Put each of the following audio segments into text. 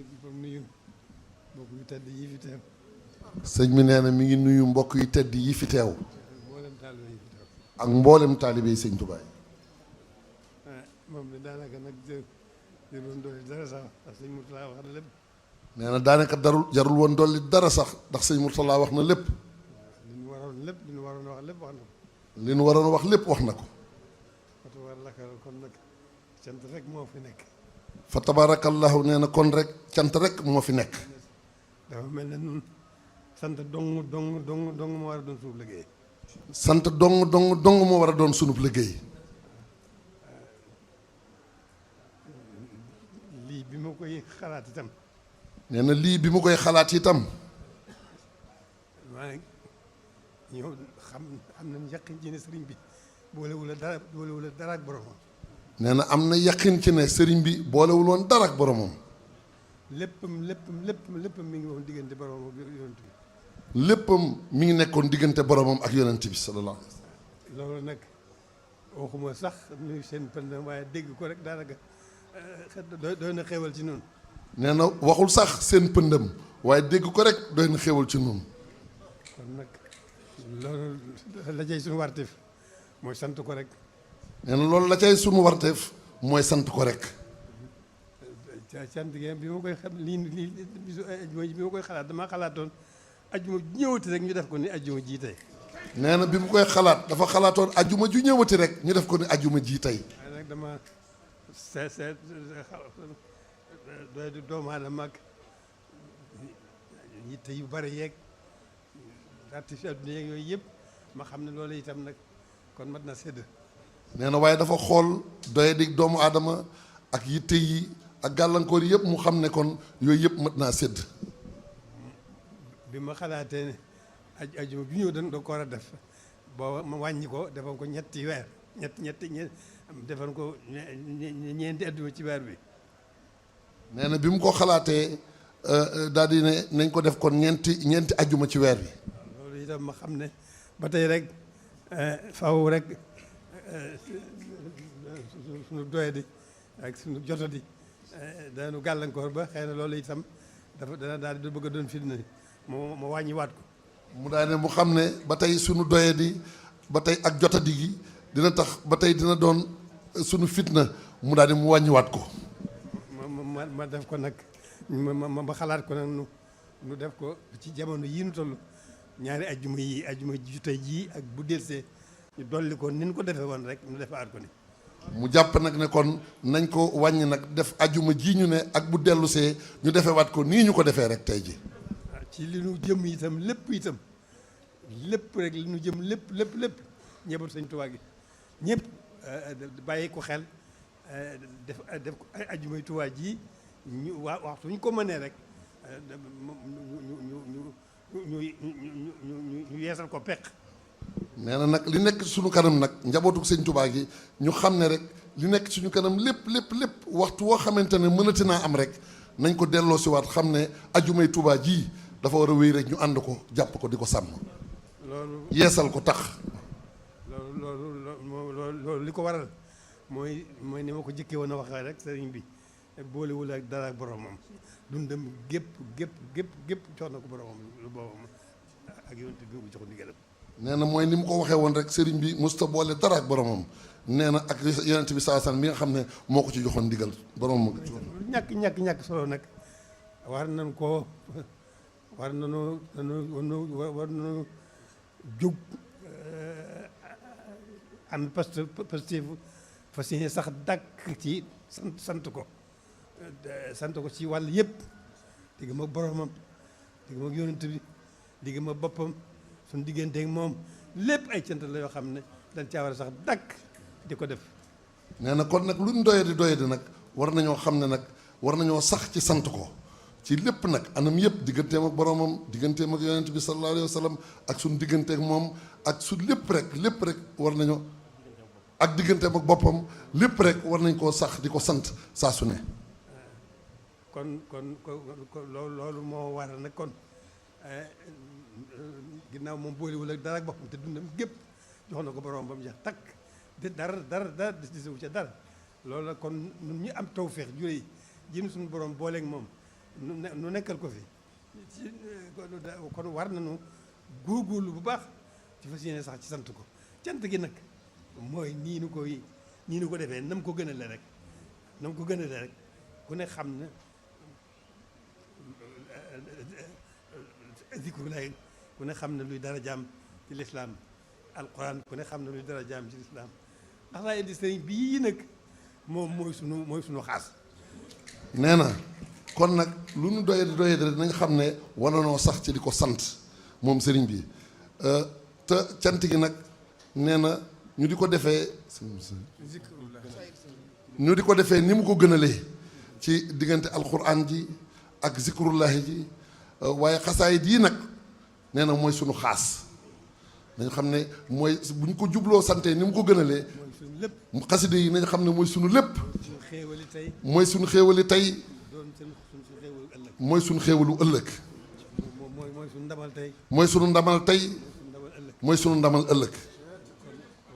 nuyu mbokk yu tedd yi fi teew. sëñ bi nee na mi ngi nuyu mbokk yu tedd yi fi teew. mboolem taalibe yi fi teew. ak mboolem taalibe yi sëñ Tuubaa. moom la daanaka nag jëloon dolli dara sax ndax sëñ Murtala wax na lépp. nee na daanaka jarul woon dolli dara sax ndax sëñ Murtala wax na lépp. li ñu waroon wax lépp wax na ko. li ñu waroon wax lépp wax na ko. fa tabaarakallaahu kon nag cant rek moo fi nekk. fa tabaarakallaahu nee na kon rek cant rek moo fi nekk. dafa mel ne nun sant dong moo war a doon suñu liggéey. sant dong moo war a doon sunub liggéey. lii bi ma koy xalaat itam. nee na lii bi mu koy xalaat itam. maa ñëw xam nañ yaqin ci ne sëriñ bi boolewul dara ak boromam. nee na am na yaqin ci ne sëriñ bi boolewul woon dara ak boromam. léppam mi ngi woon diggante boromam ak yonent bi. léppam mi ngi nekkoon diggante boromam ak yonent bi sallallahu alayhi wa sallam. loolu nag waxuma sax nuyu seen pënd waaye dégg ko rek daanaka doy na xéewal ci noonu. nee na waxul sax seen pëndam waaye dégg ko rek doy na xéewal ci noonu. kon nag loolu la cay suñu warteef mooy sant ko rek. nee na loolu la cay sunu warteef mooy sant ko rek. sant gi bi ma koy xam lii bisu ajuma bi ma koy xalaat damaa xalaatoon ajuma ju ñëwati rek ñu def ko ni ajuma ji tey. nee na bi mu koy xalaat dafa xalaatoon ajuma ju ñëwati rek ñu def ko ni ajuma ji tey. waaye nag dama seet doy du doomu aadama ak yitte yu bari yeeg artifi adduna yeeg yooyu yëpp ma xam ne loolu itam nag kon mat na sédd. nee na waaye dafa xool doye di doomu aadama ak yitte yi ak gàllankoor yi yëpp mu xam ne kon yooyu yëpp mat naa sédd. bi ma xalaatee ne ajuma bi ñëw da ko war a def booba ma wàññi ko defal ko ñetti weer defal ko ñeenti ajuma ci weer bi. nee na bi mu ko xalaatee daal di ne nañ ko def kon ñeenti ajuma ci weer bi. loolu itam ma xam ne ba tey rek faw rek suñu doyadi ak suñu jotadi dañu gàllankoor ba xëy na loolu itam dana daal di bëgg a doon fitna ma wàññiwaat ko. mu daal ne mu xam ne ba tey sunu doyadi ba tey ak jotadi gi dina tax ba tey dina doon sunu fitna mu daal di mu wàññiwaat ko. ma def ko nag ma xalaat ko nag nu def ko ci jamono yii nu toll ñaari ajjuma ji tey jii ak bu delsee ñu dolli ko ni ñu ko defee woon rek ñu defaat ko ni. mu jàpp nag ne kon nañ ko wàññi nag def ajjuma ji ñu ne ak bu dellusee ñu defewaat ko nii ñu ko defee rek tey ji. ci li nu jëm itam lépp rek li nu jëm lépp ñëbal Sëñ Tuubaa gi ñëpp bàyyi ko xel def ko ay ajjumay Tuubaa ji ñu waxtu ñu ko mënee rek ñu yeesal ko peq. nee na nag li nekk suñu kanam nag njabootu Sëñ Tuubaa gi ñu xam ne rek li nekk suñu kanam lépp waxtu woo xamante ne mënati naa am rek nañ ko delloo si waat xam ne ajjumay Tuubaa ji dafa war a wéy rek ñu ànd ko jàpp ko di ko sàmm. loolu yeesal ko tax. loolu li ko waral mooy ni ma ko jëkkee woon a waxee rek sëriñ bi boolewul ak dara ak boromam dundam gépp jox na ko boromam lu boobam ak yonent bi ko jox ndigalam. nee na mooy ni mu ko waxee woon rek sëriñ bi musta boole dara ak boromam nee na ak yonent bi saa bi nga xam ne moo ko ci joxoon ndigal boromam. ñàkk solo nag war nañu jóg am positif fas yéene sax dàkk ci sant ko ci wàll yëpp digg ma boromam digg ma yonent bi digg ma boppam suñu digganteeg moom lépp ay cant la yoo xam ne dañ caa war a sax dàkk di ko def. nee na kon nag luñ doyadi nag war nañoo xam ne nag war nañoo sax ci sant ko ci lépp nag anam yëpp digganteem ak boromam digganteem ak yonent bi sallallahu alayhi wa sallam ak suñu digganteeg moom ak su lépp rek war nañoo ak digganteem ak boppam lépp rek war nañ koo sax di ko sant saa su ne. kon loolu moo waral nag kon ginnaaw moom boolewul ak dara ak boppam te dundam gépp jox na ko borom ba mu jeex takk de dara di sewu ca dara loolu la kon ñun ñu am tawfeex juré jëm suñu borom booleeg moom nu nekkal ko fi kon war nañu góorgóorlu bu baax ci fas yéene sax ci sant ko cant gi nag mooy nii nu ko defee nam ko gënale rek ku ne xam na zikrullahi ku ne xam na luy dara jaam ci lislaam alquran ku ne xam na luy dara jaam ci lislaam ndax laa indi sëriñ bii nag moom mooy sunu xaas. nee na kon nag lu nu doye rek nañ xam ne war na noo sax ci di ko sant moom sëriñ bi te cant gi nag nee na ñu di ko defee ni mu ko gënalee ci diggante alquran ji ak zikrullahi ji waaye xasaayit yi nag nee na mooy sunu xaas nañ xam ne mooy bu ñu ko jubloo sante ni mu ko gënalee xaside yi nañ xam ne mooy sunu lépp mooy sunu xéewali tey mooy sunu xéewalu ëllëg mooy sunu ndamal tey mooy sunu ndamal tey mooy sunu ndamal ëllëg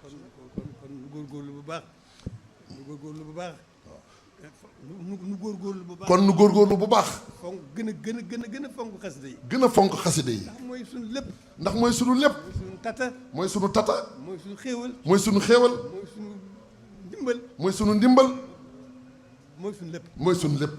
kon nu góorgóorlu bu baax nu góorgóorlu bu baax kon nu góorgóorlu bu baax fonk gën a fonk xaside yi gën a fonk xaside yi ndax mooy sunu lépp mooy sunu lépp mooy sunu tata mooy sunu xéewal mooy sunu xéewal mooy sunu ndimbal mooy sunu ndimbal mooy sunu lépp mooy sunu lépp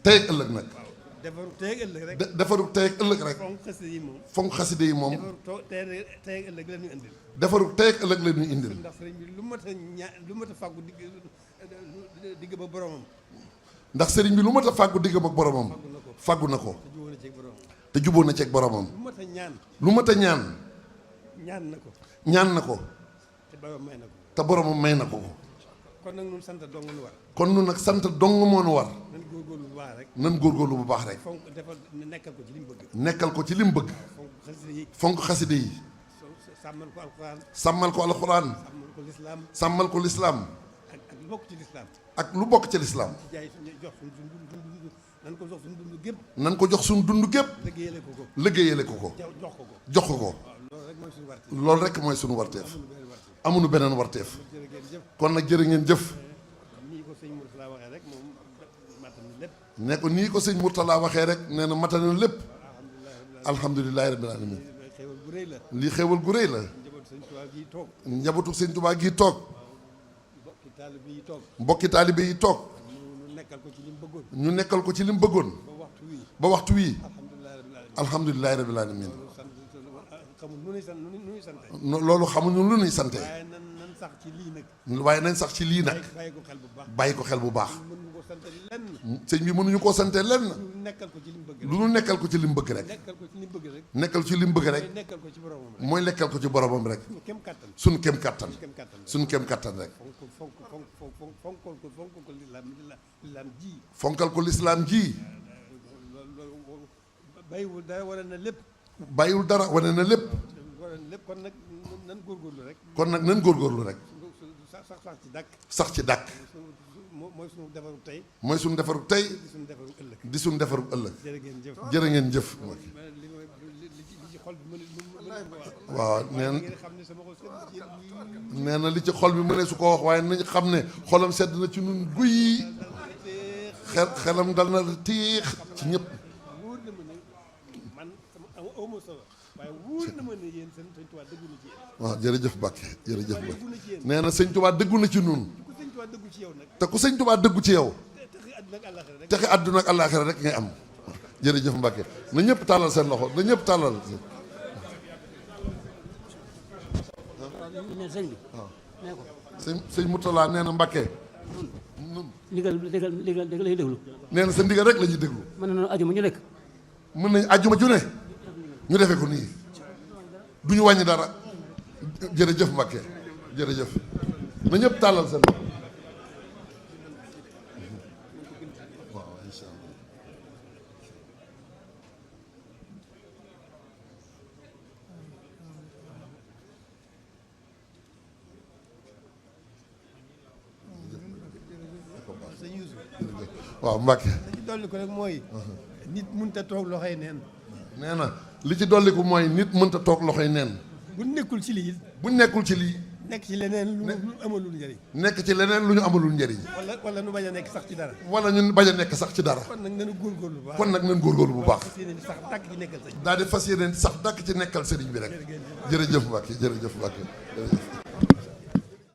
tey ak ëllëg nag defaru tey ak ëllëg rek defaru tey ak ëllëg rek fonk xaside yi moom tey ak ëllëg la ñuy indil defaru tey ak ëllëg la ñuy indil ndax sëriñ bi lu mat a fàggu digg ba boromam ndax sëriñ bi lu mat a fàggu diggam ak boromam fàggu na ko te jubóo na ceeg boromam lu mat a ñaan ñaan na ko te boromam may na ko kon nag ñun sant dong nu war kon nun nag sant dong moo nu war nan góorgóorlu bu baax rek nan góorgóorlu bu baax rek nekkal ko ci li mu bëgg nekkal ko ci li mu bëgg fonk xaside yi sàmmal ko alxuraan sàmmal ko alxuraan sàmmal ko lislaam ak lu bokk ci lislaam ak lu bokk ci lislaam nan ko jox suñu dund gépp nan ko jox suñu dund gépp liggéeyale ko ko jox ko ko loolu rek mooy suñu warteef amuñu beneen warteef kon nag jërë ngeen jëf ne ko nii ko sëñ Mourtala waxee rek nee na matal na lépp alhamdulilahi rabbil alamin lii xéewal gu rëy la njabootu sëñ Tuubaa gi toog mbokki taalibe yi toog ñu nekkal ko ci li mu bëggoon ba waxtu wii alhamdulilahi rabbil alamin loolu xamuñu lu ñuy sante waaye nañ sax ci lii nag bàyyi ko xel bu baax sëñ bi mënuñu koo sante lenn lu ñu nekkal ko ci li mu bëgg rek nekkal ci li mu bëgg rek mooy nekkal ko ci boromam rek suñ kem kattan suñ kem kattan rek fonkal ko lislaam ji bàyyiwul dara wane na lépp bàyyiwul dara wane na lépp kon nag nan góorgóorlu rek kon nag nan góorgóorlu rek sax ci dàkk mooy suñu defaru tey mooy suñu defaru tey di suñu defaru ëllëg jërë ngeen jëf waaw nee na li ci xol bi mu ne su ko wax waaye nañ xam ne xolam sedd na ci nun guy xelam dal na tiix ci ñëpp waaw jërëjëf Mbàkke jërëjëf Mbàkke nee na sëñ Tuubaa dëggu na ci nun te ku sëñ Tuubaa dëggu ci yow texe àdduna ak àllaaxira rek ngay am jërëjëf Mbàkke na ñëpp tàllal seen loxo na ñëpp tàllal sëñ Mourtala nee na Mbàkke ndigal la ñuy déglu nee na sa ndigal rek la ñuy déglu mën nañu ajuma ñu nekk mën nañ ajuma ju ne ñu defee ko nii du ñu wàññi dara jërëjëf Mbàkke jërëjëf na ñëpp tàllal seen loxo waaw insha Allah waaw Mbàkke li ci dolli ko rek mooy nit mënta toog loxoy neen nee na li ci dolli ko mooy nit mënta toog loxoy neen bu nekkul ci lii bu nekkul ci lii nekk ci leneen lu amalul njëriñ. nekk ci leneen lu ñu amalul njëriñ. wala nu bañ a nekk sax ci dara. wala ñun bañ a nekk sax ci dara. kon nag nañu góorgóorlu bu baax. kon nag nañ góorgóorlu bu baax. fas yéene sax dàkk ci nekkal sëñ. daal di fas yéene sax dàkk ci nekkal sëriñ bi rek. jërëjëf Mbacke jërëjëf Mbacke jërëjëf.